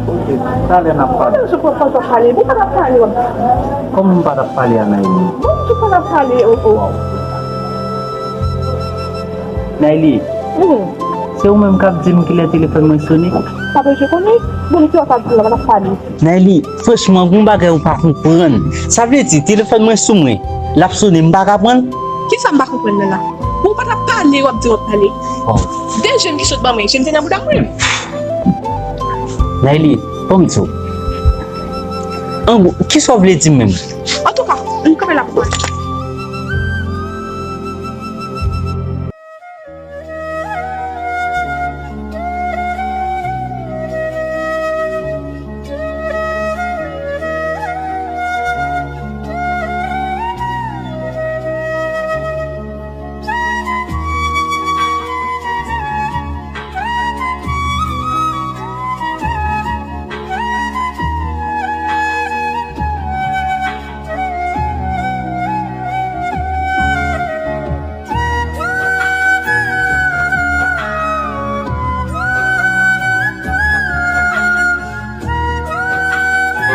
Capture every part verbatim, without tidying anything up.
Ok, talè n ap pale. Kòman m pa t ap pale a Nayli? Nayli, se ou menm k ap di m kilè telefòn mwen sone? Sa fè je konnen. Bon, se w k ap di la, pa t ap pale. Nayli, franchman, gon bagay ou pa konprann. Sa vle di, telefòn mwen sou mwen, l ap sone, m pa ka pran l? Kisa m pa konprann nan la? Bon, ou pa t ap pale, w ap di w ap pale. Oh. De je m ki sot ban mwen, je m te nan bouda mwen. Nayli, ban m di w. An gwo, kisa w vle di m menm? Antouka, m kanpe la pou mwen.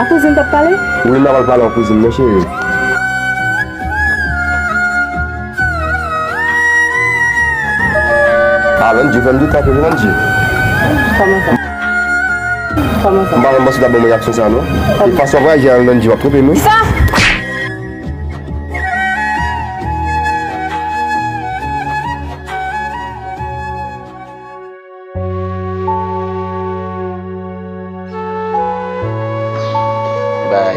A kouzin t ap pale? Wi, m t ap al pale an kouzin mwen, cheri. A, Landji, fè m di w, tape, Landji. Kòman sa? Kòman sa? M pa menm panse w t ap ban mwen reyaksyon sa a, non. E fason w ap reyaji a, Landji, w ap twonpe m, wi. Kisa? Bay.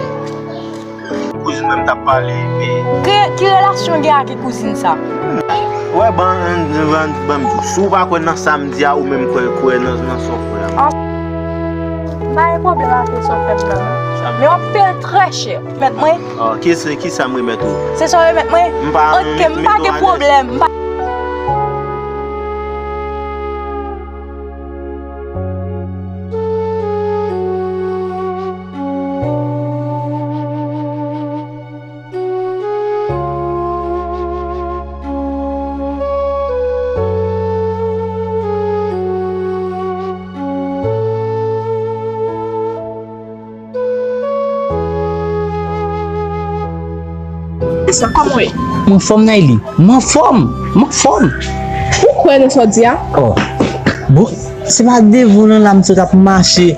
Kouzin mwen m t ap pale, epi. Ki, ki relasyon w gen ak kouzin sa? Wè, ban, ban, ban, ban m di w, si w pa kwè nan sa m di a, ou menm kwè, kwè nan, nan sa w kwè a. Ah. M pa gen pwoblèm ak sa w fè m nan, non. Men w ap peye l trè chè. Remèt mwen. Ah, ki se, ki sa m remèt ou? Se sa w remèt mwen? M pa, ok, m pa gen pwoblèm. M pa Sa kòman w ye? M anfòm, Nayli. M anfòm. M anfòm. Ou kwè nan sa w di a? Oh. Bon, se pa devan w lan la m sot ap mache.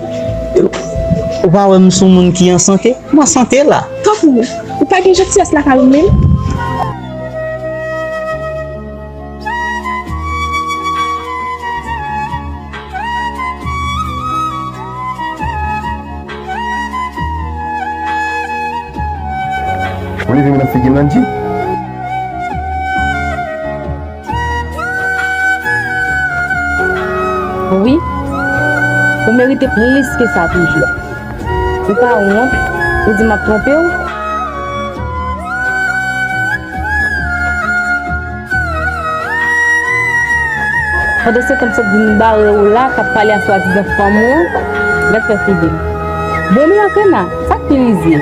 Ou pa wè m se yon moun ki an sante? M an sante la. Tanpri, ou pa gen jantiyès lakay ou menm? Ou leve m nan figi m, Landji? Wi. Ou merite plis ke sa toujou. Ou pa wont? Ou di m ap twonpe w? Pandan se tan m sot vin bare w la, k ap pale a swadizan fanm ou an, gad fè figi l. Bon, men Akana, sa k pi rizye?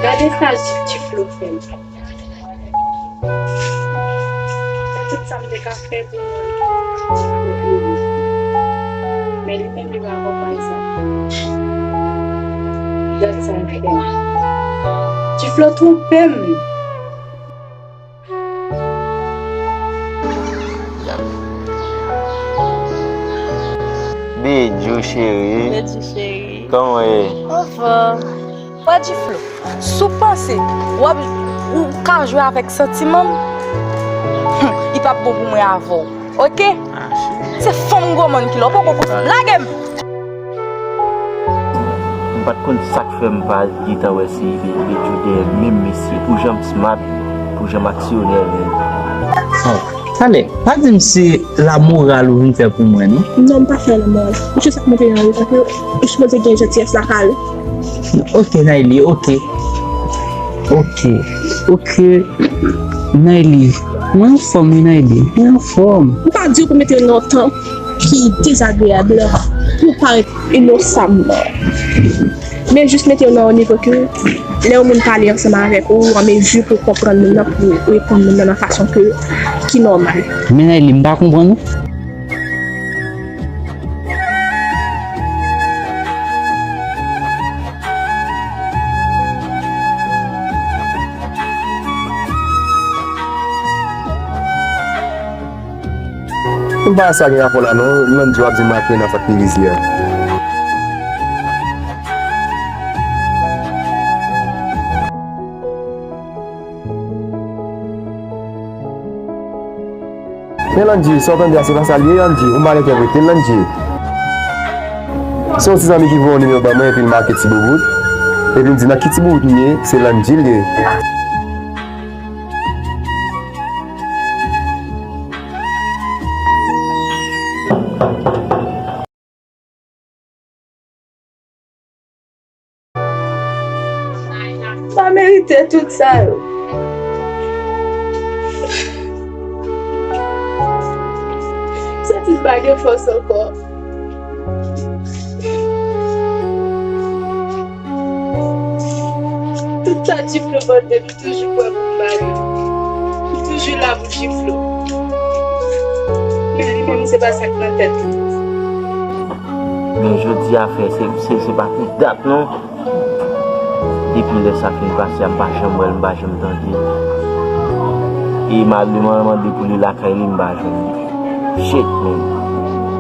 Gade sa Ti Flo fè m. Se tout sa m te ka fè pou mwen. Men li menm li pa konprann sa. Gad sa l fè m. Ti Flo twonpe m. Bidjou cheri. Bidjou cheri. Kòman w ye? Anfòm. Wè Ti Flo, si w panse w ap, ou ka jwe avèk santiman m, hmm, li p ap bon pou mwen avè w, oke? Ah, cheri. Se fanm gwo mòn ki la, w poko konprann. Lage m! M pa t konn sa k fè m pa gentan wè se Bidjou dèyè menm mesye, pou jan m smart, pou jan m aksyonè menm. Oh, talè, pa di m se lamoral ou vin fè pou mwen, non? Non, m pa fè lamoral. Misye sa k monte nan leta ke ou sipoze gen jantiyès lakay ou. Ok, Nayli, ok. Ok, ok. Nayli, mwen anfòm, wi, Nayli. Mwen anfòm. M pa di w pou mete non tan. ki dezagreyab pou parèt inosan. Men jis mete w nan yon nivo ke lè yon moun pale ansanm avèk ou, ou an mezi pou w konprann moun nan, pou w reponn moun nan nan fason ke, ki nòmal. Men Nayli, m pa konprann ou. M pa wè sa gen rapò la non, Landy w ap di m ak Rena sa k pi rizyè. Men Landy, sa w tande a, se pa sa l ye, Landy. Ou mal entèprete l, Landy. Se yon ti zanmi ki voye yon nimewo ban mwen, epi l make Ti Boubout. Epi l di, nan ki Ti Boubout m ye, se Landy l ye. M pa merite tout sa yo. M santi m pa gen fòs ankò. Tout sa Djiflo mande m, toujou prè pou m ba li. M toujou la pou Djiflo. Men li menm, se pa sa k nan tèt li. Men jodi a, frè, se, se, se pa pou dat non. Depi lè sa fin pase a, m pa janm wè l, m pa janm tande l. E m al mande pou li lakay li, m pa jwenn li. Shit, man.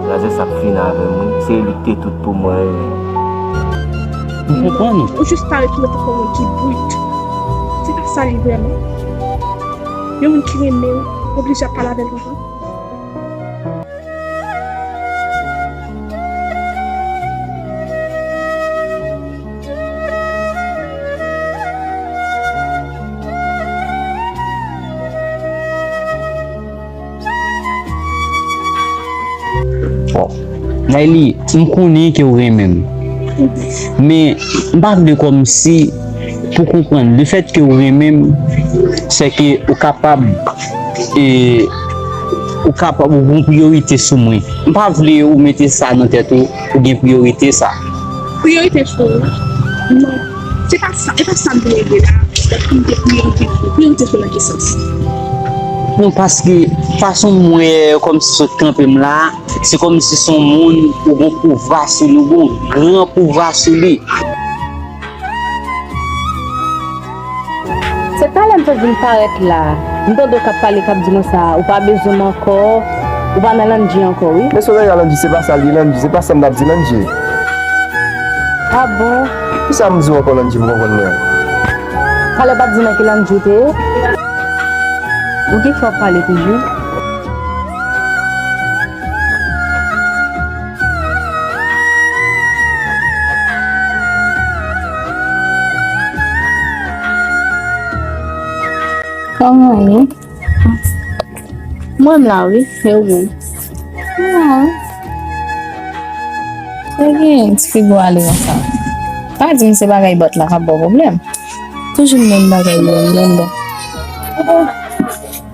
Gazè sa ap fin avè m, wi. Se li k te tout pou mwen, wi. M konprann ou. Ou jis parèt ou tankou yon moun ki brit. Se pa sa li vrèman. Yon moun ki renmen w, oblije ap pale avè l konsa. Bon. Nayli, m konnen ke w renmen m. Men, m pa vle kòmsi pou konprann. Lefètke w renmen m, sèke ou kapab, e, ou kapab, ou gon priyorite sou mwen. M pa vle ou mete sa nan tèt ou, ou gen priyorite sa. Priyorite sou ou? Non. Se pa sa, se pa sa m vle di la. Lè m di priyorite sou, priyorite sou nan ki sans? Non, paske fason m wè kòmsi sot kanpe m la, se kòmsi se yon moun ou gon pouvwa sou li, ou gon gran pouvwa sou li. Se talè m sot vin parèt la. M tande w k ap pale, k ap di konsa, ou pa bezwen m ankò, ou pa nan Landji ankò, wi. Men Soraya, Landji, se pa sa l ye, Landji, se pa sa m t ap di, Landji. A bon? Kisa m di w ankò, Landji, pou konprann mwen? Talè w pa t di nan ki Landji w te ye? Ou ki fè w pale toujou? Kòman w ye? Mwen m la wi, e ou menm? Mwen. Sa gen ti figi w ale konsa? Pa di m se bagay bòt la k ap ba w pwoblèm. Toujou menm bagay yo, menm bon.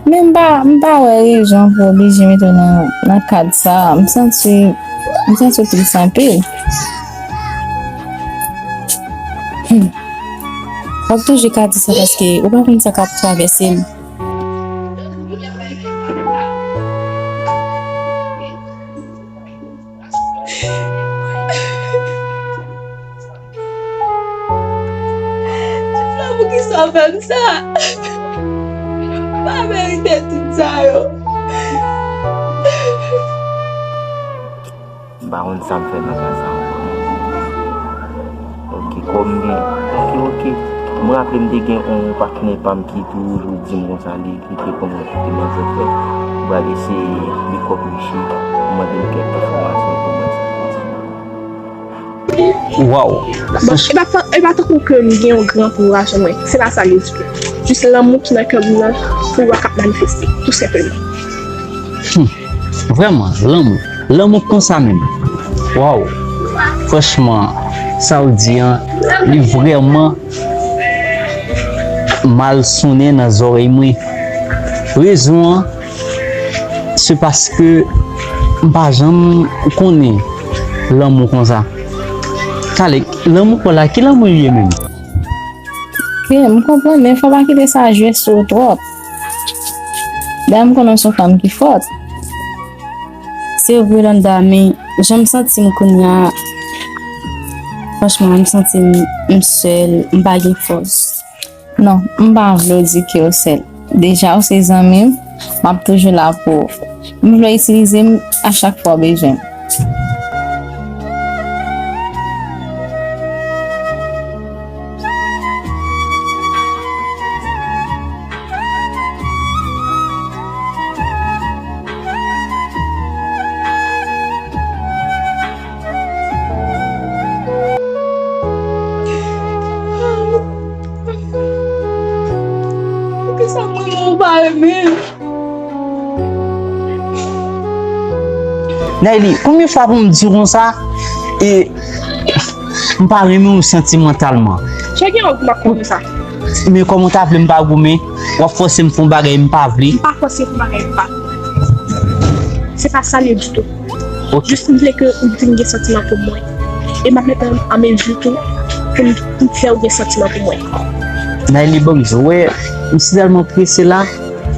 Men m pa, m pa wè rezon pou oblije mete w nan, nan kad sa a. M santi, m santi w tris anpil. Hmm. W ap toujou ka di sa paske ou pa konn sa k ap travèse m. Djiflo, poukisa w fè m sa? M pa merite tout sa yo. M pa konn sa m fè nan ka sa ankò. Ok, kòm gen, ok, ok. M raple m te gen yon patnè pa m ki toujou di m konsa, li, li te konn rakonte manzè fè. M pral eseye li kòb richi, m mande l kèk enfòmasyon pou mwen sa. Waw. Bon, e pa, e pa tankou ke m gen yon gran pouvwa sou mwen. Se pa sa li di. Jis lanmou ki nan kè m nan pou wè k ap manifeste, tou senpleman. Hmm. Vrèman, lanmou. Lanmou konsa menm. Waw. Franchman, sa w di an, li vrèman mal sonnen nan zòrèy mwen. Rezon an, se paske M pa janm konnen lanmou konsa. Kale, lanmou pa w la, ki lanmou li ye menm? Wi, m konprann, men fò w pa kite sa jwe sou ou twòp. Dayè, m konnen w se yon fanm ki fòt. Se vre, Landa, men jan m santi m kounye a, franchman, m santi m, m sèl, m pa gen fòs. Non, m pa vle w di ke w sèl. Deja, w se zanmi m, m ap toujou la pou ou. M vle w itilize m a chak fwa w bezwen m. Poukisa mwen menm ou pa renmen m? Nayli, konbyen fwa pou m di w konsa? E m pa renmen w santimantalman. Chak yon m ap konn sa. Men kòman w ta vle m pa goumen? W ap fòse m fè yon bagay m pa vle. M pa fòse w fè yon bagay m pa vle. Se pa sa l ye ditou. Ok. Jis m vle ke ou vin gen santiman pou mwen. E m ap mete an mezi tou pou m, pou m fè w gen santiman pou mwen. Nayli, ban m di w, wè, m si tèlman prese la,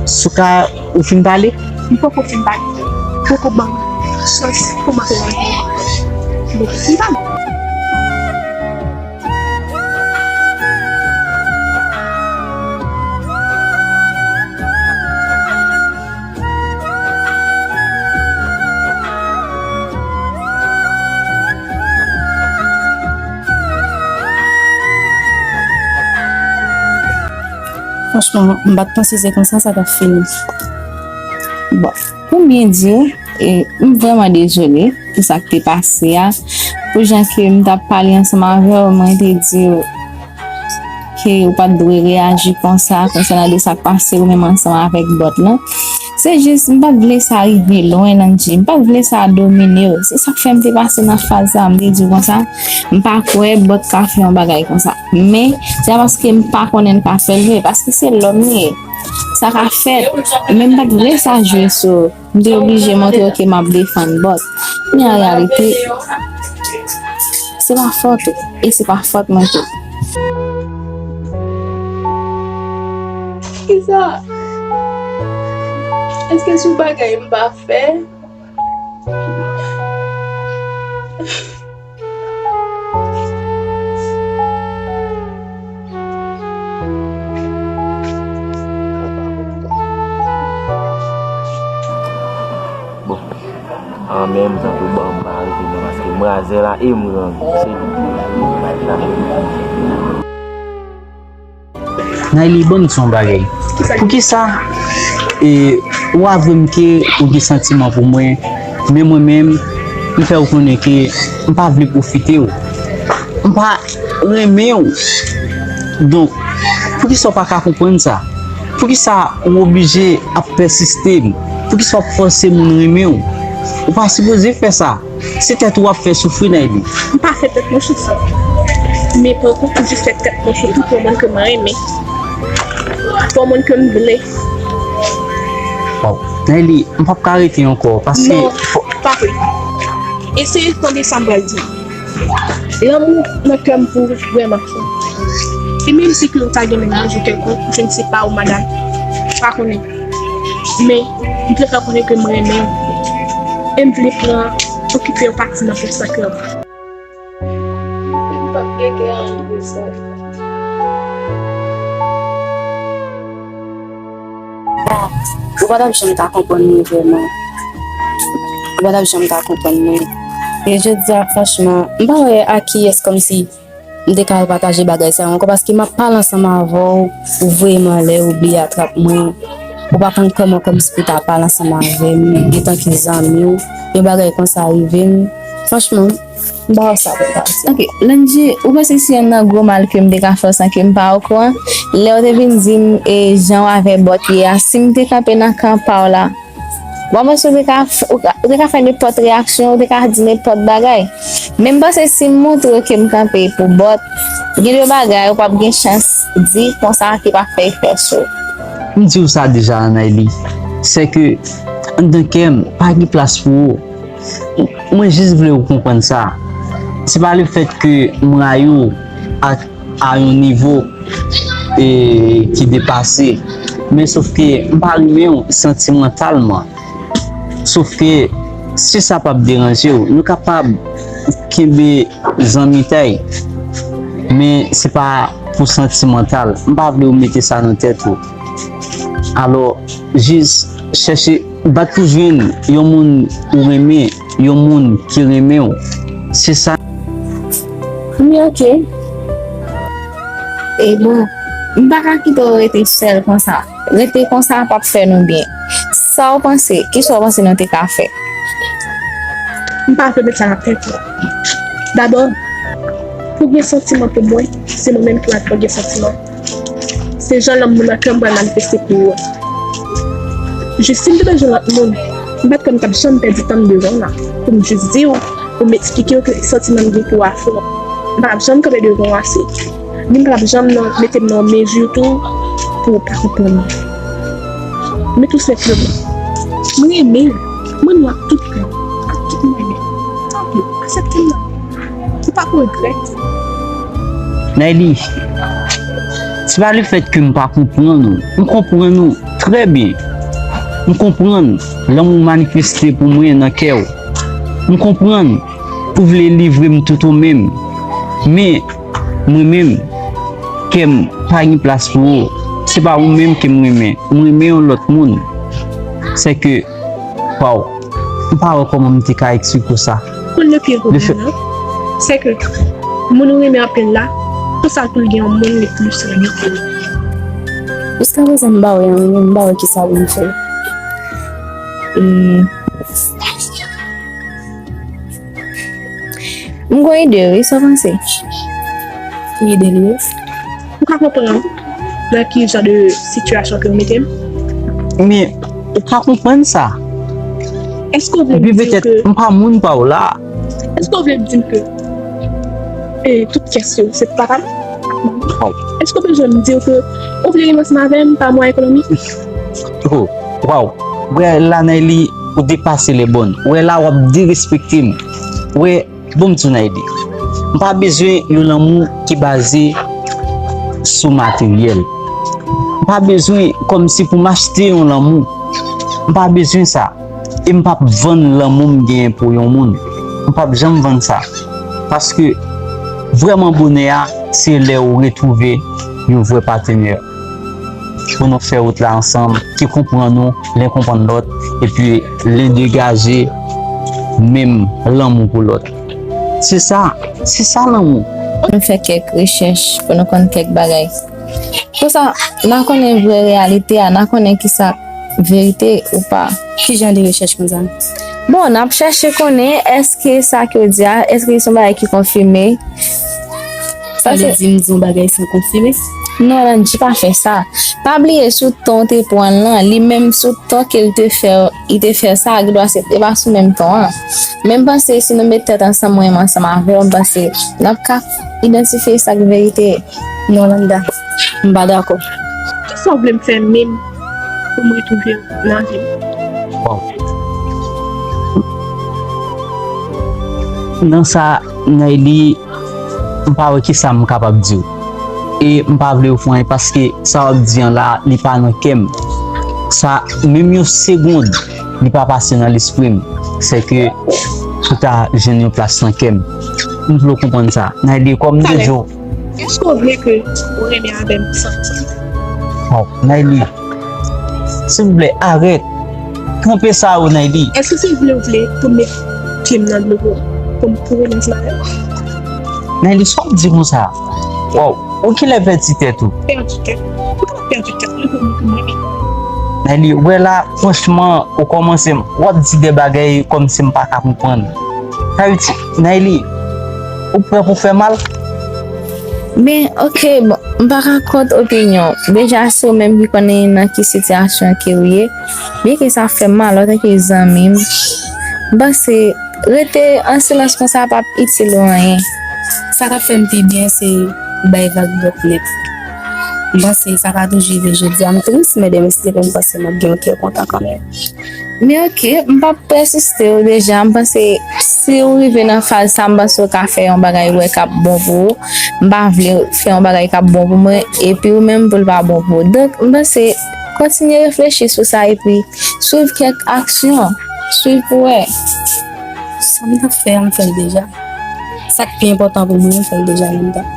si w ka, ou fin pale? M poko fin pale. Poko ban m chans pou m antre nan vi w. Bon, fin pale. Franchman, m pa t panse se konsa sa t ap fini. Bon, pou m byen di w, e, m vrèman dezole pou sa k te pase a. Pou jan ke m t ap pale ansanm avè w, mwen te di w ke ou pa t dwe reyaji konsa konsènan de sa k pase ou menm ansanm avèk Bòt lan. Se jis, m pa t vle sa rive lwen, Landji. M pa t vle sa domine w. Se sa k fè m te pase nan faz sa. M te di w konsa, m pa kwè Bòt ka fè yon bagay konsa. Men, se pa paske m pa konnen l ka fè l vre, paske se lòm li ye. Sa ka fèt, men m pa t vle sa jwe sou ou. M te oblije montre w ke m ap defann Bòt. Men an reyalite, se pa fòt ou, e se pa fòt mwen tou. Kisa? Èske se yon bagay m pa fè? Bon, an menm tan tou ban m pa rete non, paske m razè la e m grangou. Se tou. Nayli, ban m di yon bagay. Poukisa, e, ou avwe m ke ou gen santiman pou mwen, men mwen menm, m fè w konnen ke m pa vle pwofite w. M pa renmen w. Donk, poukisa w pa ka konprann sa? Poukisa ou oblije ap pèsiste m? Poukisa w ap fòse moun renmen w? Ou pa sipoze fè sa. Se tèt ou w ap fè soufri, Nayli. M pa fè tèt mwen soufri. Men pran kont pou jis fè tèt mwen soufri pou yon moun ke m renmen. Pou yon moun ke m vle. Waw. Nayli, m p ap ka rete ankò, paske... Non, pa vre. Eseye tande sa m pral di. Lanmou nan kè m pou ou vrèman fò. E menm si ke ou ta gen mennaj ou kèlkonk, je ne sais pas, ou madanm, m pa konnen. Men, m vle fè w konnen ke m renmen w. E m vle pran, okipe yon pati nan fòs nan kè w. M p ap gen kè anyen de sa. Ou pa t ap janm ka konprann mwen vrèman. Ou pa t ap janm ka konprann mwen. E jodi a, franchman, m pa wè a kiyès kòmsi m te ka al pataje bagay sa yo ankò, paske m ap pale ansanm avè w, ou voye m anlè, ou bliye atrap mwen. Ou pa konn kòman kòmsi pou ta pale ansanm avè m, antanke zanmi w, yon bagay konsa rive m. Franchman, m pa wè sa pou m pase. Ok, Landji, ou panse se yonn nan gwo mal ke m te ka fè w san ke m pa okouran? Lè w te vin di m, e, jan w avè Bòt ye a, si m te kanpe nan kan pa w la, w pa panse w te ka f-, ou ka, ou te ka fè nenpòt reyaksyon, ou te ka di nenpòt bagay? Men m panse si m montre w ke m kanpe pou Bòt, gen de bagay ou p ap gen chans di konsa ki p ap fè efè sou ou. M di w sa deja, Nayli. Sèke anndan kè m, pa gen plas pou ou. Mwen jis vle ou konprann sa. Se pa lefèt ke m rayi w a, a yon nivo, e, ki depase. Men sof ke m pa renmen w santimantalman. Sof ke si sa p ap deranje w, nou kapab kenbe zanmitay. Men se pa pou santimantal. M pa vle ou mete sa nan tèt ou. Alò, jis chèche bat pou jwenn yon moun ou renmen, yon moun ki renmen w. Se sa. Wi, ok. E bon, m pa ka kite w rete sèl konsa. Rete konsa p ap fè nou byen. Sa w panse? Kisa w panse nou te ka fè? M pa vle met sa nan tèt ou. Dabò, pou gen santiman pou mwen, se mwen menm ki mèt pou gen santiman. Se jan lanmou nan kè m pral manifeste pou ou a. Jis si m te bezwen lòt moun, m pa t kwè m t ap janm pèdi tan m devan w la pou m jis di w, pou m eksplike w ke santiman m gen pou w a fò. M pa t ap janm kanpe devan w ase. Ni m pa t ap janm nan, mete m nan yon mezi tou pou w pa konprann mwen. Men tou senpleman, mwen renmen w. Mwen renmen w ak tout kè m, ak tout mwen menm. Tanpri, aksepte m nan. Ou p ap regrèt. Nayli, se pa lefèt ke m pa konprann ou. M konprann ou trè byen. M konprann lanmou w manifeste pou mwen nan kè w. M konprann ou vle livre m tout ou menm. Men, mwen menm, kè m pa gen plas pou ou. Se pa ou menm ke m renmen. M renmen yon lòt moun. Se ke, waw, m pa wè kòman m te ka eksplike w sa. Konn le pire pwoblèm nan, se ke moun ou renmen anpil la, konsa tou l gen yon moun li plis renmen ke li. Jiskaprezan m pa wè anyen, m pa wè kisa pou m fè. E, m gon ide wi, sa w panse? Ki ide li ye? Ou ka konprann nan ki jan de sitiyasyon ke w mete m? Men, ou ka konprann sa. Èske w vle m di w ke m pa moun pa w la? Èske w vle m di w ke, e, tout kès yo se papa m? Èske w bezwen m di w ke ou vle renmen ansanm avè m pa mwayen ekonomik? Oh, waw. Wè la, Nayli, ou depase lè bòn. Wè la, w ap derespekte m. Wè, bon, m di w, Nayli, m pa bezwen yon lanmou ki baze sou materyèl. M pa bezwen kòmsi pou m achte yon lanmou. M pa bezwen sa. E m p ap vann lanmou m genyen pou yon moun. M p ap janm vann sa. Paske vrèman bonè a, se lè ou retwouve yon vrè patenè. Pou nou fè wout la ansanm, ki konprann nou, len konprann lòt, epi len degaje menm lanmou pou lòt. Se sa, se sa lanmou. Nou fè kèk rechèch pou nou konn kèk bagay. Konsa, n a konnen vrè reyalite a, n a konnen kisa verite ou pa. Ki jan de rechèch konsa? Bon, n ap chèche konnen èske sa ke w di a, èske se yon bagay ki konfime? Sa vle di m di yon bagay san konfime? Non, Landji pa fè sa. Pa bliye sou ton w te pran l lan, li menm sou ton ke l te fè, li te fè sa, gendwa se te pa sou menm ton an. Men m panse si nou met tèt ansanm, mwen menm ansanm avè w, m panse n ap ka idantifye sa k verite. Non, Landa, m pa dakò. Kisa w vle m fè menm pou m retwouve w nan vi m? Waw. Nan sa, Nayli, m pa wè kisa m kapab di w. E m pa vle w fè anyen paske sa w ap di an la, li pa nan kè m. Sa, menm yon segond, li pa pase nan lespri m. Se ke ou ta jwenn yon plas nan kè m. M vle w konprann sa. Nayli, kòm m te di w, Èske w vle ke ou renmen avè m santi? Oh, Nayli, silvouplè, arèt. Kanpe sa yo, Nayli. Èske se vle ou vle pou m met pye m nan dlo pou, pou m kouri nan ti bagay? Nayli, sa w ap di konsa? Waw, ou genlè pèdi tèt ou. Pèdi tèt? Ou pa pèdi tèt, mwen pou mwen, pou mwen menm. Nayli, wè la, franchman, ou kòmanse, w ap di de bagay kòmsi m pa ka konprann. Sa vle di, Nayli, ou prè pou fè mal? Men, ok, bon, m pa ka kont opinyon w. Deja, se ou menm ki konnen nan ki sitiyasyon ke w ye. Byenke sa fè m mal, antanke zanmi m, m panse rete an silans konsa p ap itil ou anyen. Sa k ap fè m pi byen, se bay vag bòt nèt. M panse sa ka toujou rive jodi a. M tris, men demen, si Dye vle, m panse m ap gen yon kè kontan kanmenm. Men oke, m p ap pèsiste w deja. M panse si w rive nan faz sa, m panse w ka fè yon bagay wè k ap bon pou ou. M pa vle fè yon bagay k ap bon pou mwen, epi ou menm pou l pa bon pou ou. Donk, m panse kontinye reflechi sou sa, epi swiv kèk aksyon. Swiv pou wè. Sa m t ap fè a, m fè l deja. Sa k pi enpòtan pou mwen, m fè l deja menm tan.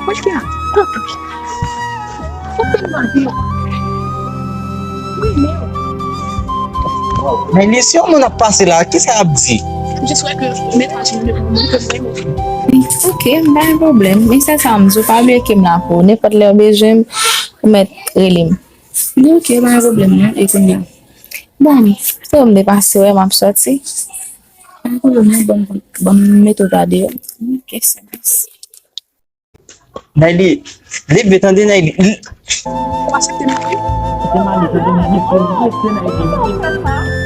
Mwen fè a, tanpri. Ou fè m mande. Wi, men. Men li, si yon moun ap pase la, kisa y ap di? Je souhaite que message numéro un que vous aimez. Ok, m pa gen pwoblèm. Men se sa m di w, pa bliye ke m la pou ou. Nenpòt lè w bezwen m, ou mèt rele m. Li ok, pa gen pwoblèm non. E kounye a? Bon, se ou m te pase wè, m ap sòti. Pa gen pwoblèm non, bon, bon, m mete w ta deyò. Ok, se baz. Nayli, leve, tande, Nayli. Li... Ou aksepte m wi? Kite Mali, kite Mali, kite Nayli.